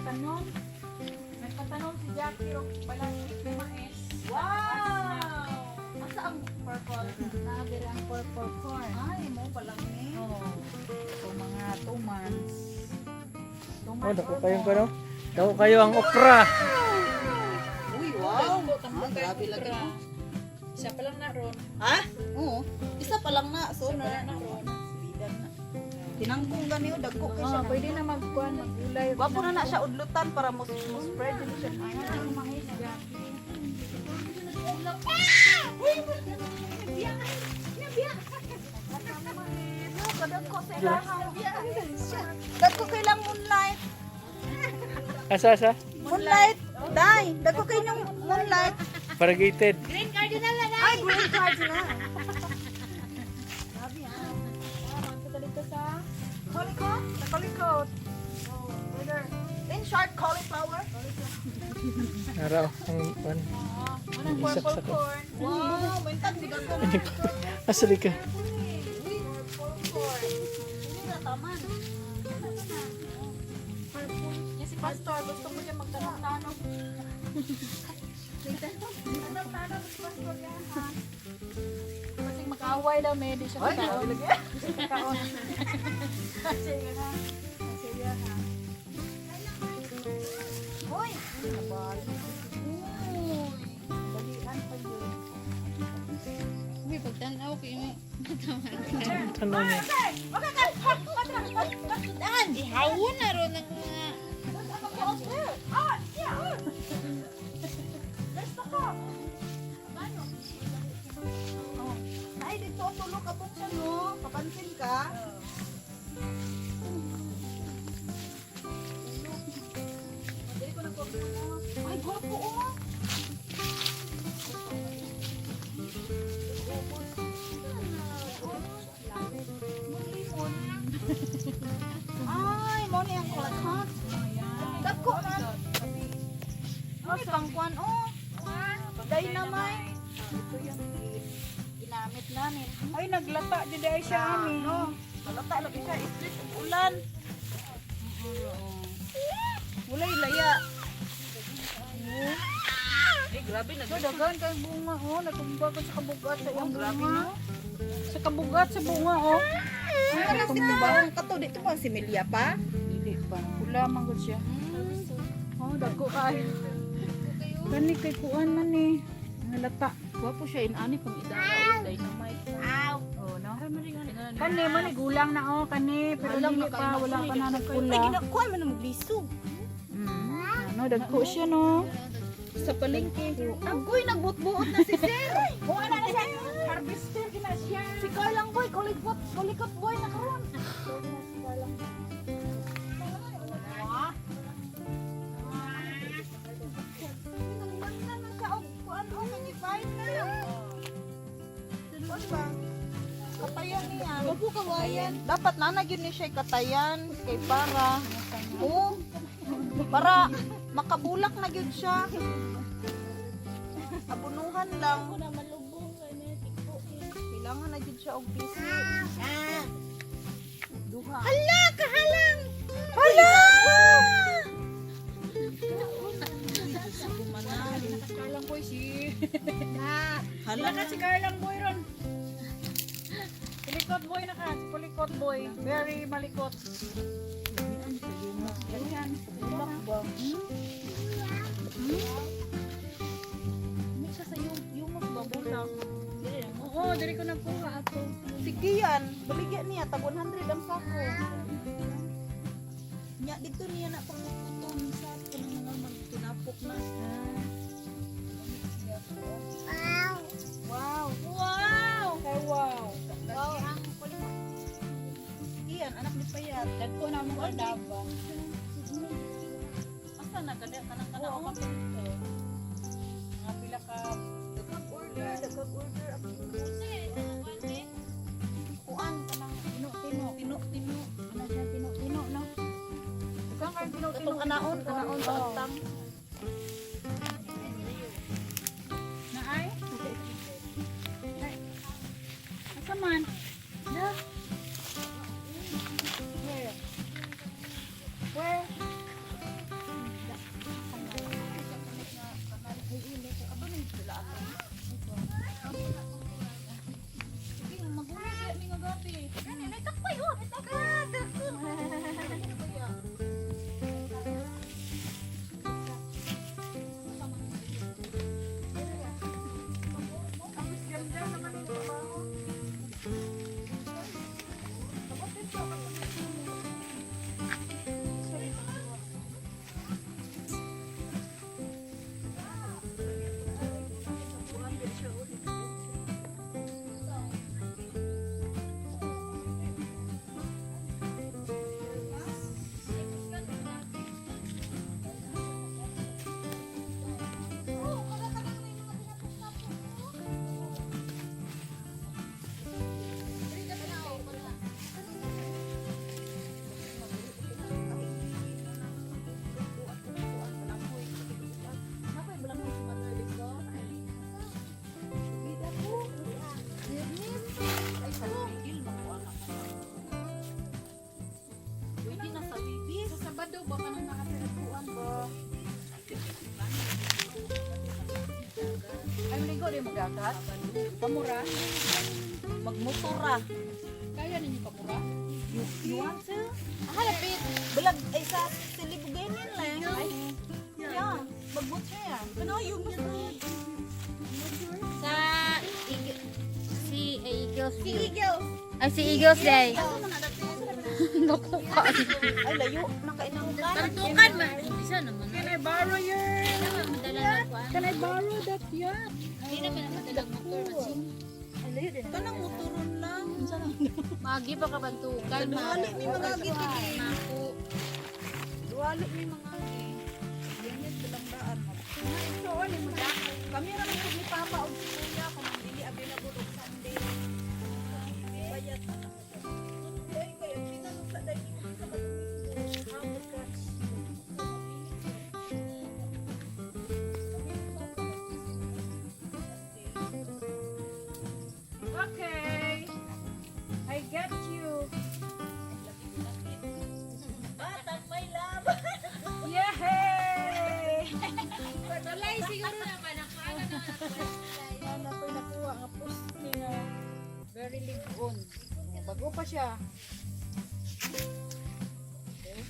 Nagtanom. Nagpatanom si Jackie og balasik na mais. Wow! Asa ang purple? Naa ang purple corn. Ay, mo pa lang ni. Oh. So mga 2 months. 2 Oh, months dako or kayo more. ko, no? Dako kayo ang okra. Uy, wow! Ah, grabe lagi mo. Isa pa lang na ron. Ha? Oo. Isa pa lang na. So, Isa pa na. lang na ron. Bidan na. Tinangkong gani oh, dagko kay siya. Oh, pwede na magkuan, maggulay. Gwapo na na siya udlutan para mo spread din siya. Ay, ang mais, Jackie. Dagko sa ilang. Dagko kay lang moonlight. Asa, asa? Moonlight. Dai, dagko kay yung moonlight. Variegated. Ay, green cardinal. Grabe ah. Ah, magpunta dito sa Kalikot? Kalikot. Oh, brother. In short, cauliflower. Araw, ang pan. Oh, unang Isak purple sa ko. corn. Wow, mintag di ka ko. Asa di ka? Purple corn. Hindi na taman. Purple. Yan si Pastor, gusto mo siya magtanong-tanong. Tanong-tanong si Pastor yan, ha? Kasi mag-away daw, may di siya kakaon. Di siya kakaon. Sige na. Sige ha. Hoy. Uy. Dalian pa yun. Uy, pagtanaw ko yung Tanaw niya. Ihawon na ron ang mga Ay, dito tulog ka siya, no? Kapansin ka? Ay, gwapo, oh. Ay, mo ni ang kulakot. Dagko man. Ay, pangkuan, oh. Dynamite. Ito yung Ginamit namin. Ay, naglata di dahil siya ani. No, malata lagi siya street ug ulan. Walay laya. Ay, grabe na. So, daghan kay bunga, oh. Natumba ko sa kabugat sa iyang bunga. Sa kabugat sa bunga, oh. Ang kanang si Kabaong kato dito pa si Milia pa. Hindi pa. Pula man gud siya. Oh, dagko kaayo. Kani kay kuan man eh. Nalata. Gwapo siya inani pang idara dynamite. Oh, no. Kani man eh, gulang na oh kani, pero dili pa, wala pa na nagpula. Ay, ginakuan man ang lisog. Ano, dagko siya no. Sa palengke. Agoy nagbutbuot na si Sir. Oh, ana na siya. Harvester gina siya. Si Carlang boy, kulikot, kulikot boy na karon. Nanglangan na siya og kuan og kanifine na. Kuan ba? Katayan niya. Wapo kawayan. Dapat nana gyud ni siya katayan kay para Oo. Para makabulak na gyud siya. Abunuhan lang. Kailangan na gyud siya og busy. Duha. Hala, kahalang. Hala! Carlang boy si. Hala Sila ka si Carlang boy ron. Kulikot boy na ka, si kulikot boy. Very malikot. Ganyan. Bulak ba? May siya sa yung yumok ba bulak. Oo, diri ko nagkuha ato. Sige yan, baligya niya, tag 100 ang sako. Nya dito niya na pangutong sa kanang mga magtinapok na. Wow. Wow! Ay, wow. Wow, ang kulit. Iyan, anak ni Payat. Dagko na mo adaba. Asa na kada kanang kana Oo. ka Mga pila ka Daghang order, daghang order ang kuan kanang tino-tino. tino-tino. Ano siya tino-tino no? Ikaw kay tino-tino. Katong anaon, anaon sa Oo. agtang. Na ay? Ay. Asa man? Na. Where? Where? Dili magakat. Pamura. Magmotora. Kaya ninyo pamura? You want to? Ah, lapit. Balag ay sa Silibuganin lang. Ay. Yeah, magmotor ya. Ano yung Sa si Eagles. Si Eagles. Ay, si Eagles day. Naku ka. Ay layo, nakainangkan. Tantukan man. Isa naman. Can I borrow your... Hindi naman madala na kuan. Can I borrow that yacht? Hindi naman madala motor. Kanang motoron lang. Magi pa ka bantukan. Duwali mi mga gitig. Maku. Duwali mi mga Init silang daan. So, ano mo na? Kami ra man ni Papa og si Kuya kung dili available og Sunday. Bayat. Ay kay pinanong sa dai sa Domingo. Okay. I get you. Batang may laban. Yay! Walay siguro naman. Nakaano na. Ano ko'y nakuha nga poste nga very ligon. Bago pa siya. Okay.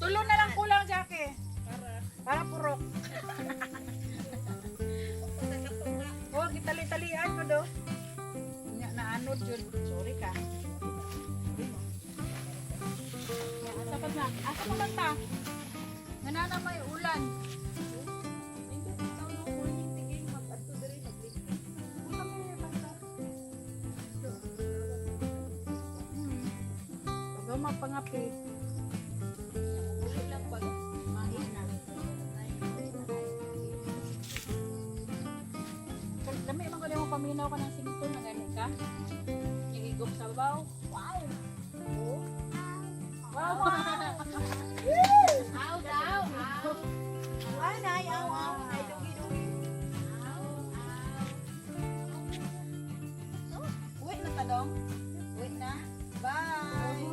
Tulo na lang kulang, Jackie. Para purok. Oh, gitali-talian mo do. Nya naanod yun. Sorry ka. Ya, asa pa na? Asa pa man ta? Nga na may ulan. Pag mapangapi. Uli lang pag Mahina. Dami man ko mo paminaw ka ng singto na gani ka. Yung igop sa babaw. Wow! Wow! Aw daw. Aw. Anay, aw, aw, ay, dugi, dugi. Uwi na ka dong? Uwi na? Bye!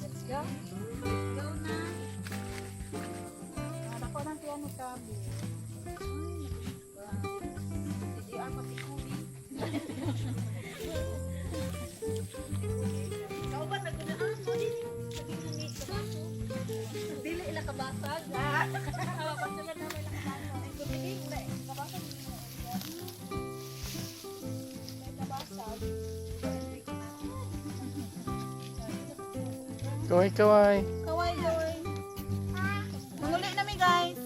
Let's go. Let's go na. Ako ng tiyan ni Kabi. Si JR pati Kubi. Kauban na ko na ah, mo din. Sabi na ni kabaso. Dili ila kabasag. Ah, pagsulat na may lakbasa. Ay, kumili na eh. Kabasag mo. May kabasag. Kaway, kaway. Kaway, kaway. Manguli na mi, guys.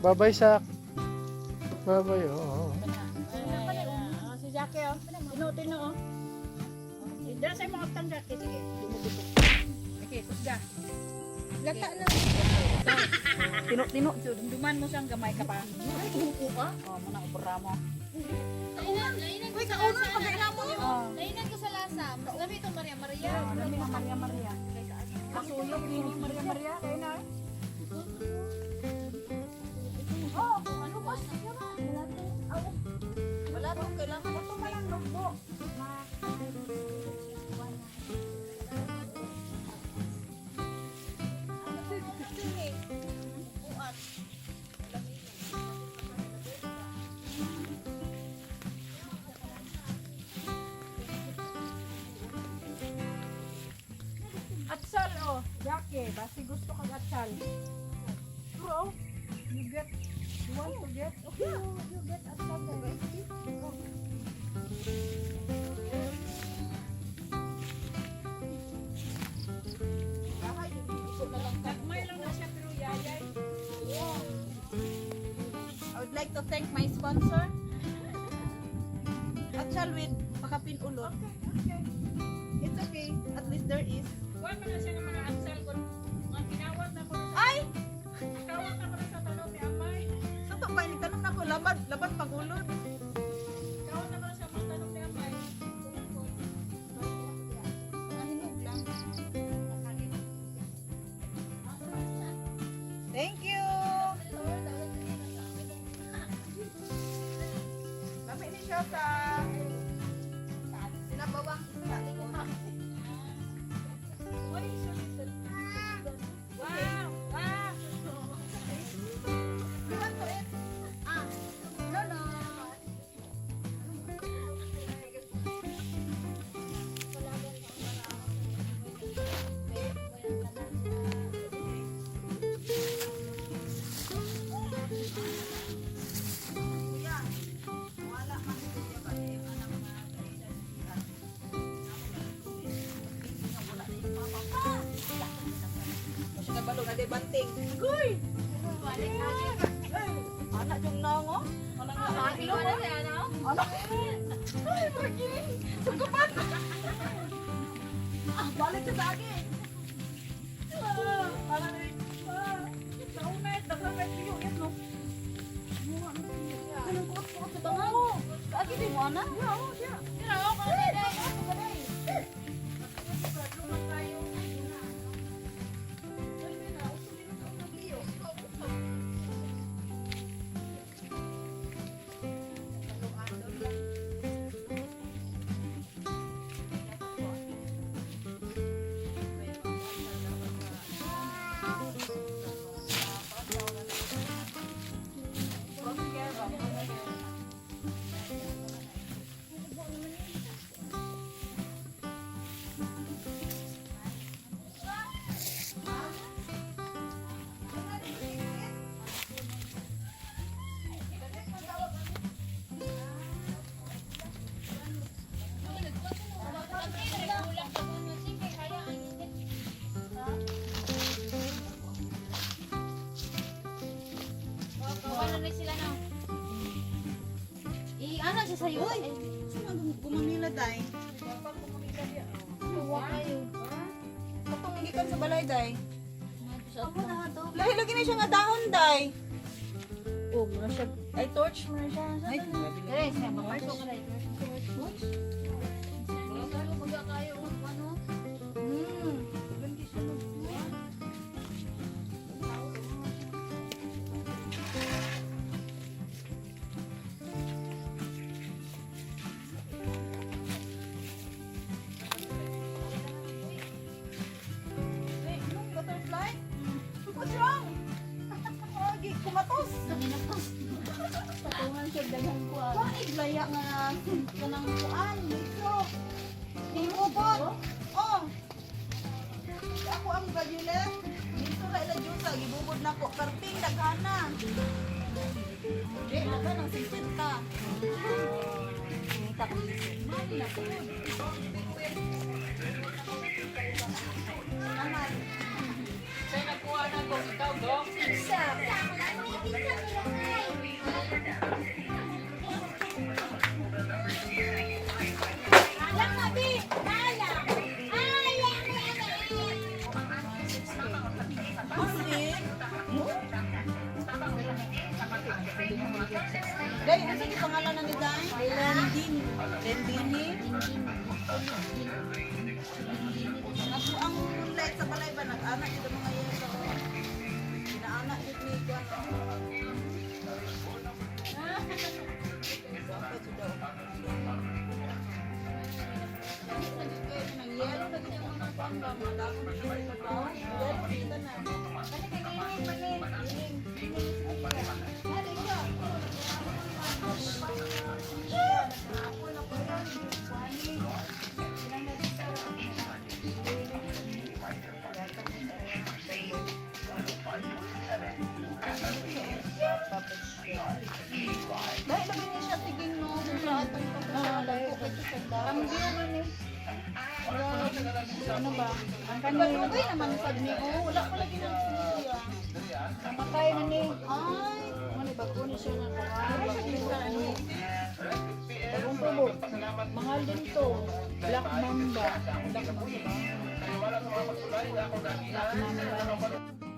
Bye-bye, Sak. Bye-bye, oo. Ah, si Jackie, oh. Tino, tino, oh. Dala sa mga tang Jackie. Sige. Okay, kusga. Lata na. Tino, tino. Dumduman mo siyang gamay ka pa. Ay, kumuko ka? Oh, muna ubra mo. Lainan ko Uy, sa kaunon lasa. pagkain mo. Oh. Lainan ko sa lasa. Mas labi itong Maria Maria. Oh, dami ng Maria Maria. Kasuyok din yung Maria Maria. Kaya na. Eh. Oh, ano ba? Wala tong kailangan. Ito man ang lugbo. Atsal, oh. Jackie, basi gusto kang atsal. Bro, you get, you want to get? Okay, you get atsal. Oh. Nagmay lang na siya pero yayay. I would like to thank my sponsor. At shall with pakapin ulo. Okay. It's okay. At least there is. Kuhan man na siya ng mga atsal kung mga kinawat na ko na sa Ay! kinawat na ko na sa tanong ni Amay. Sa to pa, tanong na ko, labad, labad pagulod. Kinawat na ko na sa mga tanong ni Amay. Nahinog lang. Thank you! Lami ni siya sa sinabawang isda. Uy, Na banting. Guy. Anak jung nang oh. Anang na ilo mo. Anak. Ay, murag kini. Sungkapan. Ah, balik sa agi. Ah, anak ni. Ah, Sa una, daghan kay piyo, yes, no? Anong kuot-kuot sa bangan? Kaagi di mo ana? Yeah, oh, siya. Wala na sila na. Eh, ano siya sa'yo? Uy! Saan ang gumamila day? Kayo. Katong gikan sa balay day. Lahi lagi na siya nga dahon day. Oh, muna siya. Ay, torch muna siya. Ay, Dere, siya mapasok ka na. Ay, anong butterfly? What's wrong? Agi, kumatos. Patungan siya daghang kuan. Kuan iglaya nga kanang kuan dito. Himubot. Oh. Ako ang violet. Dito ra ila jusa gibubod na ko karting daghana. Di daghan ang 50. Ngita ko. Mali na po. Naman. Sa'yo nagkuha na kung ikaw, Dok. Isa. Day, ano sa pangalan na ni Day? Lendin. Lendini? Ako ang moonlight sa balay ba nag-anak dito mga yelo. Inaanak dito ni Kuan. Nang yelo na gid ang mga kuan ba mga dako na gid ang mga yelo dito na. Kani kay ining mani. Ining. Hali siya. Dahil lagi niya siya tiging no, sa atong pagkakala ko kay sa Ang view man eh. Ano ba? Ang Kani kani dugay naman sad ni oh, wala pa lagi nang siya. namatay na ni. Ay, Mani bago ni siya na wala siya gisa ano. Bagong tubo. Mahal din to. Black Mamba. Black Mamba. Black Mamba.